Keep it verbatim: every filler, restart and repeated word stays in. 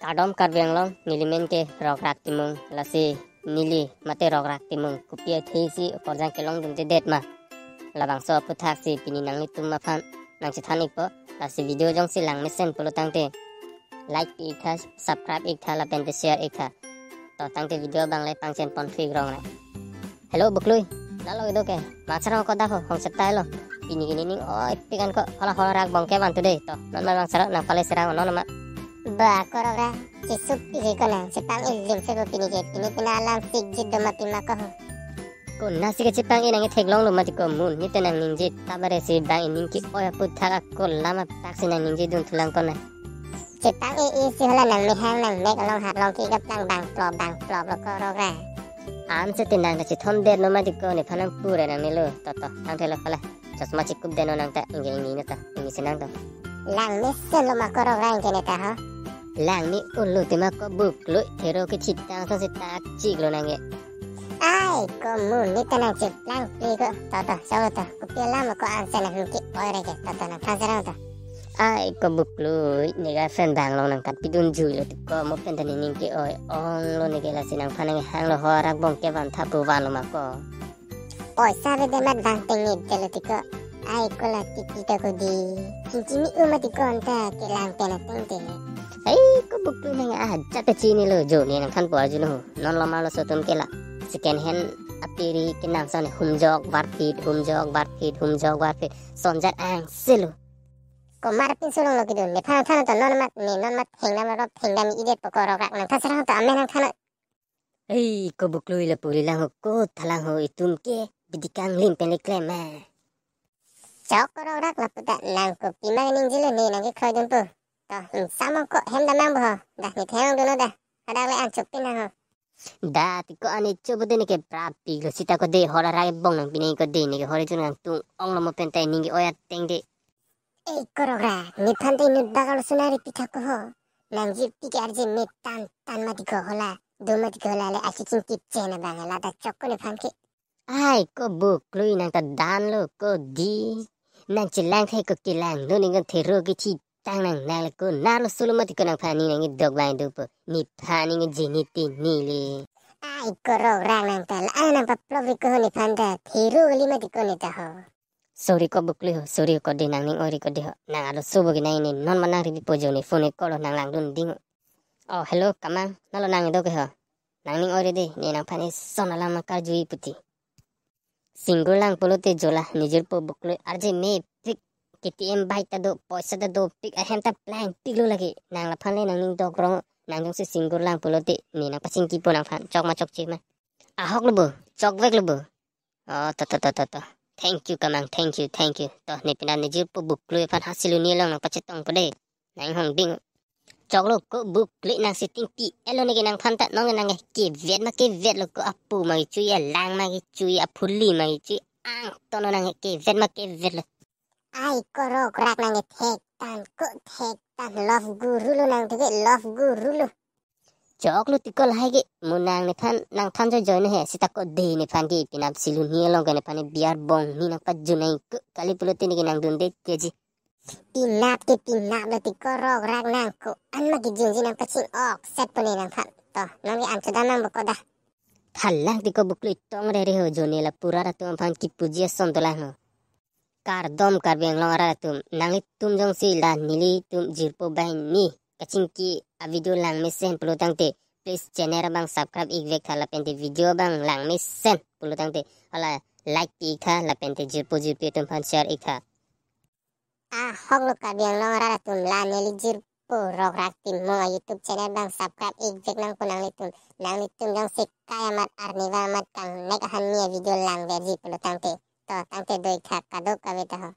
Kardom Karbi Anglong, neli men ke Rokrak Timung, lasi neli mate Rokrak Timung kopi athesi okorjang kelongdundedet ma, labangso aputhaksi pini nanglitum aphan nangchethan ikpo. Lasi video jongsi langmesen pulo tangte like pi iktha, subscribe iktha, lapente share iktha. To tangte video abang le pangchen pon thu ik rong nang. Hello Buklui, lalo ido ke, mangsarang ko dak ho, hong setai lo. Pini ke nening oipik an ko, hola hola rak bong ke van today. To, non ma mangsarang nangpale serang non ma. Ba Korokrak, chisup pi ko nang, chepang ilim se bo pini ke, pini pina alam sik jit do ma pima ko ho. Konatsi ke chepang inang theklong lo mati ko mun, ni tenang ningje tabare si bang ining ke-oi aputhak ako lama taksi nang ningjedun thulang ko nang. Chepang e e si hola nang mehang nang mek along harlong ke kaplang bang plop bang plop lo Korokrak. An se tenang ta chithom det lo mati ko nephan nangpure nangne lo. To to, tangte lo hola. Chosma chikup det no nang ta, ingke ingni no ta, ingni senang to. Langmesen lo ma Korokrak ingke ne ta ho. Langme un lo te ma ko Buklui, thero kethitang ason si tak chik lo nang ke. Ai, ko mun ni tenang cheplang pi ko. To to, so to, kopi alam ko an se nang ke-oi re ke. To to, nangthan serang to. Ai ko Buklui, ne girlfriend bang long nangkat pidun jui lo te ko, mo pen ta nening ke-oi ong lo ne ke, lasi nangphan nanghang lo ho, rak bong ke van tha pu van lo ma ko. Poisa avedet mat vang tengne det lo te ko. Ai ko la titi ta ko di. Chingching ni u mati ko anta kelang pen ateng te. Ai ko Buklui nang ajat ta chinilo, jo ne nangthan pu arjulo ho. Non lomar lo so atum ke la second hand apiri kenam ason humjok varphit, humjok varphit, humjok varphit. Sonjat angse lo. Komat pinso longlo kedo, nephan nangthan to, non mat ne, non mat thengdam lo, thengdam-idet po Korokrak, nangthan serang to, amen nangthan. Ei, ko Buklui lapu lilang ho, ko thalang ho, itum ke bidi kanglim pen le klem ma. Chok Korokrak, lapu ta nang kopi ma ningje lo ne nang kekroidun po. To, ingsam ong ko hem damnang bo ho. Dah, ne thengdun lo dah. Hadak le an chopin nang ho. Da, te ko ani chobo de ne ke prapik lo, sita ko de hola rai bong nang pine ko de ne ke hori chun nang tung ong lo mo pen ta ning ke-oi ateng de. Ei Korokrak, nephan te inut bak alo sunari pithak ko ho. Nang jir pi ke arje me tan tan mati ko hola, do mati ko hola le aki chingtip chen abang la ta chok ko nephan ke. Ai ko Buklui nang ta dan lo ko di. Nang chelang thai ko kelang lo, ning kan thero kethitang nang nang le ko nar lo sulo mati ko nangphan ni nang dok bang do po. Nephan ni jini ti ni le. Ai Korokrak nang ta la nang paplop ri ko ho nephan ta thero kali mati ko ne ta ho. Sorry ko Buklui ho, sorry ko de, nangning oi ri ko de ho. Nang alo subo ke nang ne non ma nang ripi po jo ne phone ko lo nang langdun ding ho. Oh, hello, Kamang, nalo nang do ke ho. Nangning oi ri de, ne nangphan ison alam karju-i puti. Single lang pulote jo la, ne jirpo Buklui arje mepik, K T M bike ta do, poisa ta dopik, ahem ta plangpik lo lake. Nang laphan le nangning dok rong, nang jongsi single lang pulote, ne nangpachingki po nangphan, chok ma chokche ma. Ahok lo bo, chokvek lo bo. Oh, to, to, to, to, to. Thank you, Kamang. Thank you, thank you. To, ne pina ne jirpo Buklui aphan hasi lo ni along nangpachetong po de. Nang hong ding. Choklo ko Buklui, nang sitting P L lo ne ke nangphan ta nong nang ke vet ma ke vet lo ko, apu ma kechui, alang ma kechui, aphuli ma kechui. Angtono nang ke vet ma ke vet lo. Ai Korokrak nang ke thek tan ko thek tan, love guru lo nang thek, love guru lo. Choklo te ko lahai ke, mo nang nephan nangthan joijoi ne he, sita ko de nephan ke pinap silun ni along ke nephan ne biar bong ni nangpajun nang ko kali pulote ne ke nangdunde keji. Pinap ke pinap lo te Korokrak, nang ko an ma kejunji nangpaching-ok set po ne nangphan. To, nang ke an chodam nang bo ko dah. Thalang te ko Buklui tong rere ho, jo ne la pura atum aphan kipuji ason dolang ho. Kardom Karbi Anglong arat atum, nanglitum jongsi la nelitum jirpo banghini kachingki avideo langmesen pulo tangte, please channel abang subscribe ikvek tha, lapente video abang langmesen pulo tangte, hala like pi iktha, lapente jirpo jirpi atum aphan share iktha. Ahok lo Karbi Anglong arat atum, la neli jirpo Rokrak Timung a YouTube channel abang subscribe ikvek nangpo nanglitum. Nanglitum jongsi kai amat arnivang amat kangnek ahan ni avideo langverji pulo tangte. To, tangte do iktha, kadokave ta ho.